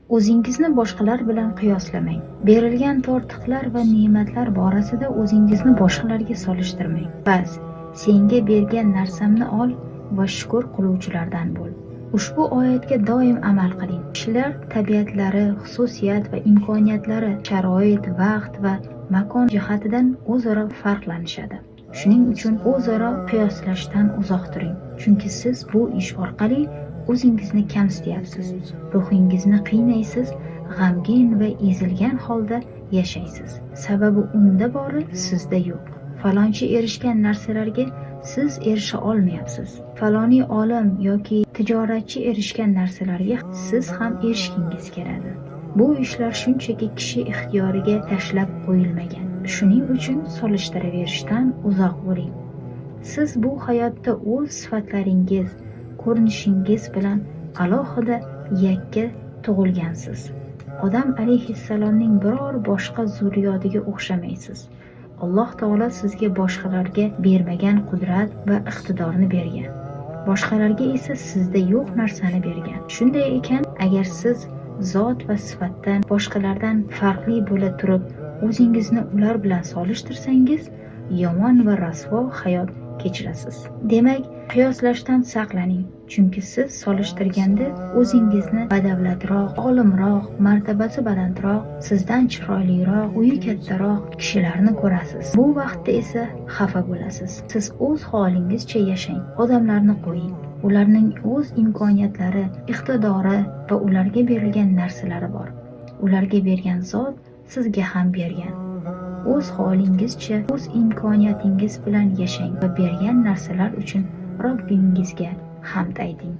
O'zingizni boshqalar bilan qiyoslamang. Berilgan tortiqlar va ne'matlar borasida o'zingizni boshqalarga solishtirmang. Bas, senga bergan narsamni ol va shukr qiluvchilardan bo'l. Ushbu oyatga doim amal qiling. Kishilar tabiatlari, xususiyat va imkoniyatlari, sharoit, vaqt va makon jihatidan o'zaro farqlanishadi. Shuning uchun o'zaro qiyoslashdan uzoq turing. Chunki siz bu ish orqali o'zingizni kamsityapsiz, ruhingizni qiynaysiz, g'amgin va ezilgan holda yashaysiz. Sababi unda bori sizda yo'q. Falonchi erishgan narsalarga siz erisha olmayapsiz. Faloniy olim yoki tijoratchi erishgan narsalarga siz ham erishgingiz keladi. Bu ishlar shunchaki kishi ixtiyoriga tashlab qo'yilmagan. Shuning uchun solishtiraverishdan uzoq bo'ling. Siz bu hayotda o'z sifatlaringiz, ko'rinishingiz bilan alohida yakka tug'ilgansiz. Odam alayhissalomning biror boshqa zurriyodiga o'xshamaysiz. Alloh taolo sizga boshqalarga bermagan qudrat va iqtidorni bergan. Boshqalarga esa sizda yo'q narsani bergan. Shunday ekan, agar siz zot va sifatdan boshqalardan farqli bo'la turib, o'zingizni ular bilan solishtirsangiz, yomon va rasvo hayot kechirasiz. Demak, qiyoslashdan saqlaning, chunki siz solishtirganda o'zingizni badavlatroq, olimroq, martabasi balandroq, sizdan chiroyliroq, uyi kattaroq kishilarni ko'rasiz. Bu vaqtda esa xafa bo'lasiz. Siz o'z holingizcha yashang, odamlarni qo'ying. Ularning o'z imkoniyatlari, iqtidori va ularga berilgan narsalari bor. Ularga bergan zot sizga ham bergan. O'z holingizcha, o'z imkoniyatingiz bilan yashang va bergan narsalar uchun Robbingizga hamd ayting.